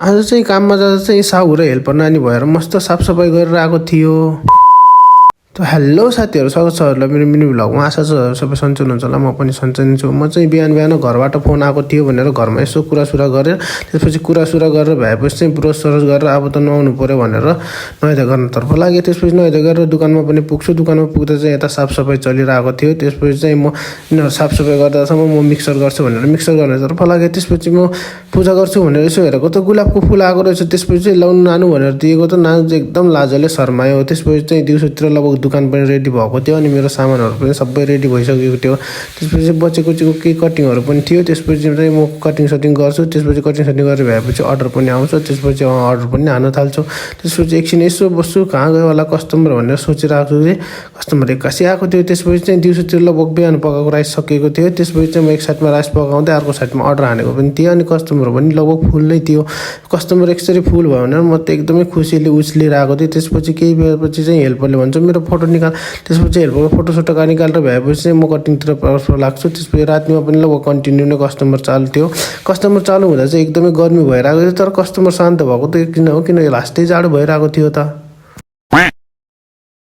आज चाहिँ काममा जाँदा चाहिँ साहु र हेल्पर नानी भएर मस्त साफसफाइ गरेर आएको थियो। त हेलो साथीहरू, स्वागत छ हजुरलाई मेरो मिनी भ्लगमा। आशा छ सबै सन्चै हुनुहुन्छ होला, म पनि सन्चै छु। म चाहिँ बिहान घरबाट फोन आएको थियो भनेर घरमा यसो कुरासुरा गरेर त्यसपछि कुरासुरा गरेर भएपछि चाहिँ ब्रस सरस गरेर अब त नुहाउनु पऱ्यो भनेर नुहाइधुवाइ गर्नतर्फ लागेँ। त्यसपछि नुहाइधुवाइ गरेर दोकानमा पनि पुग्छु। दोकानमा पुग्दा चाहिँ यता साफसफाइ चलिरहेको थियो। त्यसपछि चाहिँ म यिनीहरू साफसफाइ गर्दासम्म म मिक्सर गर्छु भनेर मिक्सर गर्नेतर्फ लागेँ। त्यसपछि म पूजा गर्छु भनेर यसो हेरेको त गुलाबको फुल आएको रहेछ। त्यसपछि चाहिँ लाउनु नानु भनेर दिएको त नानु चाहिँ एकदम लाजले शर्मायो। त्यसपछि चाहिँ दिउँसोतिर लगभग दुकान पनि रेडी भएको थियो अनि मेरो सामानहरू पनि सबै रेडी भइसकेको थियो। त्यसपछि बचेको केही कटिङहरू पनि थियो। त्यसपछि चाहिँ म कटिङ सटिङ गर्छु। त्यसपछि कटिङ सटिङ गरेर भएपछि अर्डर पनि आउँछ। त्यसपछि अर्डर पनि हाल्न थाल्छु। त्यसपछि एकछिन यसो बस्छु, कहाँ गयो होला कस्टमर भनेर सोचिरहेको छु। कस्टमर एक्कासी आएको थियो। त्यसपछि चाहिँ दिउँसोतिर लगभग बिहान पकाएको राइस सकिएको थियो। त्यसपछि चाहिँ म एक साइडमा राइस पकाउँदै अर्को साइडमा अर्डर हानेको पनि थिएँ अनि कस्टमर पनि लगभग फुल नै थियो। कस्टमर यसरी फुल भयो भनेर म त एकदमै खुसीले उछलिरहेको थिएँ। त्यसपछि केही बेरपछि चाहिँ हेल्परले भन्छ मेरो फोटो निकाल। त्यसपछि हेल्परको फोटोसोटो निकालेर भएपछि चाहिँ म कटिङतिर लाग्छु। त्यसपछि रातिमा पनि लगभग कन्टिन्यू नै कस्टमर चालु थियो। कस्टमर चालु हुँदा चाहिँ एकदमै गर्मी भइरहेको थियो, तर कस्टमर शान्त भएको त किन हो, किन लास्टै जाडो भइरहेको थियो त।